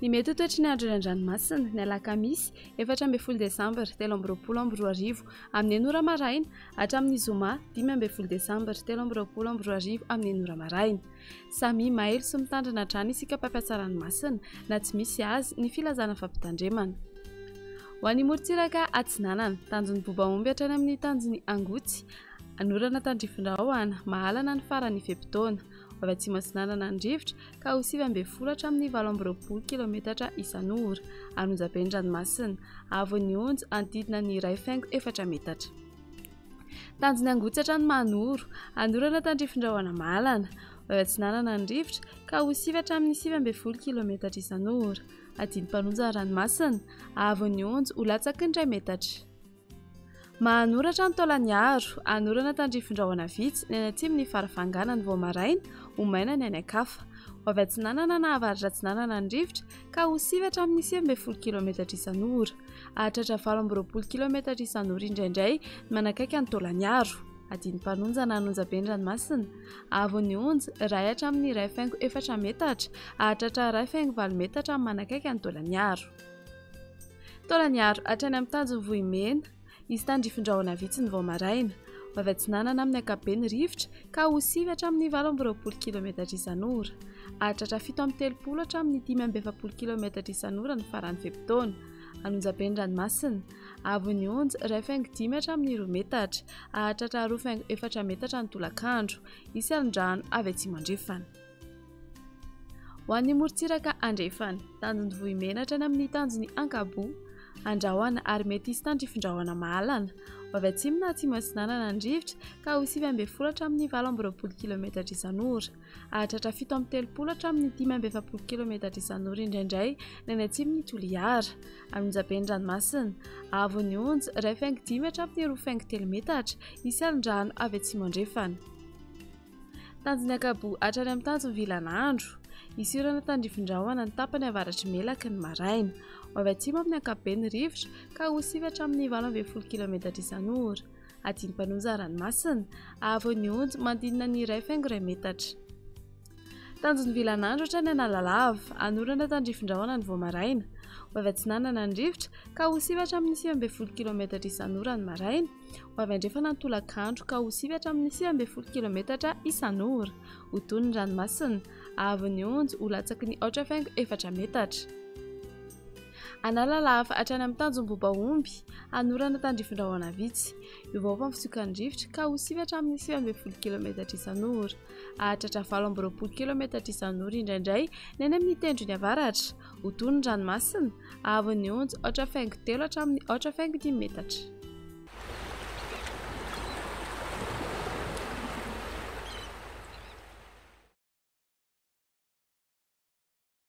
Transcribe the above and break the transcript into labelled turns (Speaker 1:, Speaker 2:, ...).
Speaker 1: Ny mety ho toetry ny andro eny an-dranomasina, ny alakamisy, 14 desambra 2023, amin'ny enina ora maraina, hatramin'ny zoma, 15 desambra 2023, amin'ny enina ora maraina. Samia mailo sy mitandrina hatrany isika mpampiasa ranomasina, na tsy misy azy ny filazana fampitandremana. Ho an'ny morontsiraka atsinanana, tanjon'ny Bobaomby hatrany amin'ny tanjon'ny Angotsy, anorana tandrifin-drahona, mahalana ny faran'ny fe-potoana. Ho avy atsimo atsinanana ny rivotra, ka ho 19 hatramin'ny 28 kilometatra isan'ora. An'Onjabe ny ranomasina. Avon'ny onja, hanodidina ny 1,4 metatra. Tanjon'ny Angotsy hatrany Mahanoro. Anorana tandrifin-drahona mahalana. Ho avy atsinanana ny rivotra, ka ho 9 hatramin'ny 19 kilometatra isan'ora. Adin'ny-mpanonja ny ranomasina. Avon'ny onja, ho latsaky ny 1 metatra. Mahanoratra ny Taolagnaro, anorana tandrifin-drahona vitsy ny any atsimon'ny Farafangana ny vao maraina, ho maina ny any an-kafa. Ho avy atsinanana na avaratra atsinanana ny rivotra, ka ho 9 hatramin'ny 19 kilometatra isan'ora. Hahatratra 28 kilometatra isan'ora indraindray ny manakaiky an'i Taolagnaro. Adin'ny-mpanonja na an'onjabe ny ranomasina. Haavon'ny onja, iray hatramin'ny 1,4 metatra, hahatratra 1,8 metatra ny manakaiky an'i Taolagnaro. Taolagnaro hatrany amin'ny tanjon'i Vohimena. Hisy tandrifin-drahona vitsy ny vao maraina. Ho avy atsinanana amin'ny ankapobeny ny rivotra ka ho 9 hatramin'ny 28 kilometatra isan'ora. Hahatratra 37 hatramin'ny 45 kilometatra isan'ora ny faran'ny fe-potoana. An'Onjabe ny ranomasina. Haavon'ny onja, 1,5 hatramin'ny 2 metatra. Hahatratra 2,4 metatra ny tolakandro. Hisy alon-drano avy atsimo andrefana. Ho an'ny morontsiraka andrefana, tanjon'ny Vohimena hatrany amin'ny tanjon'ny Ankaboa, andrahona ary mety hisy tandrifin-drahona mahalana. Ho avy atsimo na atsimo atsinanana ny rivotra ka ho 19 hatramin'ny 28 kilometatra isan'ora. Hahatratra 37 hatramin'ny 45 kilometatra isan'ora indraindray ny any atsimon'i Toliara. An'Onjabe ny ranomasina. Haavon'ny onja, 1,5 hatramin'ny 2,3 metatra. Hisy alon-drano avy atsimo andrefana. Tanjon'ny Ankaboa hatrany amin'ny tanjon'ny Vilanandro. Hisy orana tandrifin-drahona ny tapany avaratr'i Melaky ny maraina. Ho avy atsimo amin'ny ankapobeny ny rivotra ka ho 9 hatramin'ny 18 kilometatra isan'ora. Adin'ny-mpanonja ranomasina. Haavon'ny onja manodidina ny 1,1 metatra. Tanjon'ny Vilanandro hatrany Analalava. Hanorana tandrifin-drahona ny vao maraina. Ho avy atsinanana ny rivotra ka ho 9 hatramin'ny 19 kilometatra isan'ora ny maraina. Ho avy andrefana ny tolakandro ka ho 9 hatramin'ny 19 kilometatra isan'ora. Ho tony ny ranomasina. Haavon'ny onja ho latsaky ny 8,4 metatra. Analalava hatrany amin'ny tanjom-bobaomby, hanorana tandrifin-drahona vitsy. Hiovaova ny fisiokan'ny rivotra ka ho 9 hatramin'ny 19 kilometatra isan'ora. Hahatratra 28 kilometatra isan'ora indraindray ny any amin'ny tendrony avaratra. Ho tony ny ranomasina. Haavon'ny onja 8,3 hatramin'ny 8,5 metatra.